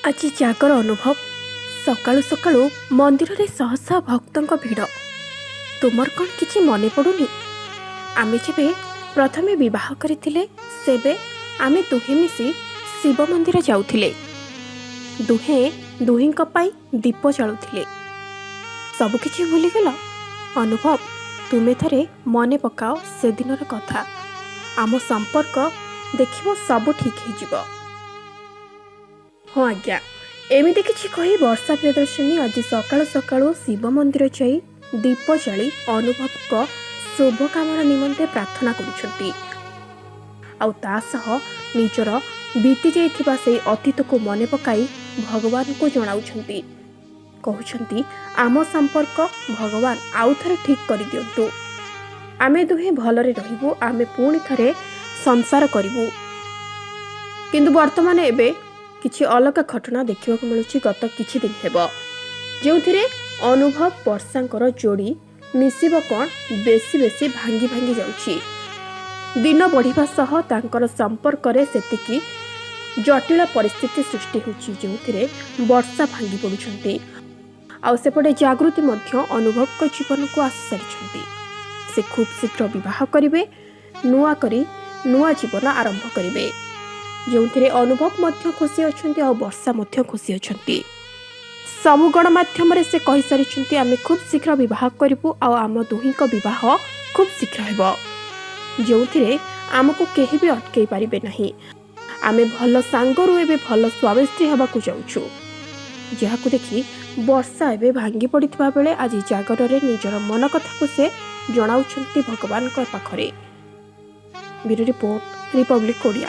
ଆଜି ଜାଗର ଅନୁଭବ। ସକାଳୁ ସକାଳୁ ମନ୍ଦିରରେ ଶହ ଶହ ଭକ୍ତଙ୍କ ଭିଡ଼। ତୁମର କ'ଣ କିଛି ମନେ ପଡ଼ୁନି? ଆମେ ଯେବେ ପ୍ରଥମେ ବିବାହ କରିଥିଲେ, ସେବେ ଆମେ ଦୁହେଁ ମିଶି ଶିବ ମନ୍ଦିର ଯାଉଥିଲେ। ଦୁହେଁ ଦୁହିଁଙ୍କ ପାଇଁ ଦୀପ ଜାଳୁଥିଲେ। ସବୁକିଛି ଭୁଲିଗଲ ଅନୁଭବ? ତୁମେ ଥରେ ମନେ ପକାଅ ସେଦିନର କଥା, ଆମ ସମ୍ପର୍କ ଦେଖିବ, ସବୁ ଠିକ୍ ହେଇଯିବ। ହଁ ଆଜ୍ଞା, ଏମିତି କିଛି କହି ବର୍ଷା ପ୍ରିୟଦର୍ଶିନୀ ଆଜି ସକାଳୁ ସକାଳୁ ଶିବ ମନ୍ଦିର ଯାଇ ଦୀପ ଜାଳି ଅନୁଭବଙ୍କ ଶୁଭକାମନା ନିମନ୍ତେ ପ୍ରାର୍ଥନା କରୁଛନ୍ତି, ଆଉ ତା ସହ ନିଜର ବିତି ଯାଇଥିବା ସେଇ ଅତୀତକୁ ମନେ ପକାଇ ଭଗବାନଙ୍କୁ ଜଣାଉଛନ୍ତି। କହୁଛନ୍ତି, ଆମ ସମ୍ପର୍କ ଭଗବାନ ଆଉ ଥରେ ଠିକ୍ କରିଦିଅନ୍ତୁ, ଆମେ ଦୁହେଁ ଭଲରେ ରହିବୁ, ଆମେ ପୁଣି ଥରେ ସଂସାର କରିବୁ। କିନ୍ତୁ ବର୍ତ୍ତମାନ ଏବେ କିଛି ଅଲଗା ଘଟଣା ଦେଖିବାକୁ ମିଳୁଛି ଗତ କିଛି ଦିନ ହେବ, ଯେଉଁଥିରେ ଅନୁଭବ ବର୍ଷାଙ୍କର ଯୋଡ଼ି ମିଶିବ କ'ଣ, ବେଶୀ ବେଶୀ ଭାଙ୍ଗି ଭାଙ୍ଗି ଯାଉଛି। ଦିନ ବଢ଼ିବା ସହ ତାଙ୍କର ସମ୍ପର୍କରେ ସେତିକି ଜଟିଳ ପରିସ୍ଥିତି ସୃଷ୍ଟି ହେଉଛି, ଯେଉଁଥିରେ ବର୍ଷା ଭାଙ୍ଗି ପଡ଼ୁଛନ୍ତି। ଆଉ ସେପଟେ ଜାଗୃତି ମଧ୍ୟ ଅନୁଭବଙ୍କ ଜୀବନକୁ ଆସିସାରିଛନ୍ତି। ସେ ଖୁବ୍ ଶୀଘ୍ର ବିବାହ କରିବେ, ନୂଆ କରି ନୂଆ ଜୀବନ ଆରମ୍ଭ କରିବେ, ଯେଉଁଥିରେ ଅନୁଭବ ମଧ୍ୟ ଖୁସି ଅଛନ୍ତି ଆଉ ବର୍ଷା ମଧ୍ୟ ଖୁସି ଅଛନ୍ତି। ସବୁ ଗଣମାଧ୍ୟମରେ ସେ କହିସାରିଛନ୍ତି, ଆମେ ଖୁବ୍ ଶୀଘ୍ର ବିବାହ କରିବୁ ଆଉ ଆମ ଦୁହିଁଙ୍କ ବିବାହ ଖୁବ୍ ଶୀଘ୍ର ହେବ, ଯେଉଁଥିରେ ଆମକୁ କେହି ବି ଅଟକେଇ ପାରିବେ ନାହିଁ। ଆମେ ଭଲ ସାଙ୍ଗରୁ ଏବେ ଭଲ ସ୍ୱାମୀ ସ୍ତ୍ରୀ ହେବାକୁ ଯାଉଛୁ। ଯାହାକୁ ଦେଖି ବର୍ଷା ଏବେ ଭାଙ୍ଗି ପଡ଼ିଥିବା ବେଳେ ଆଜି ଜାଗରରେ ନିଜର ମନ କଥାକୁ ସେ ଜଣାଉଛନ୍ତି ଭଗବାନଙ୍କ ପାଖରେ। Bureau report, Republic Odia.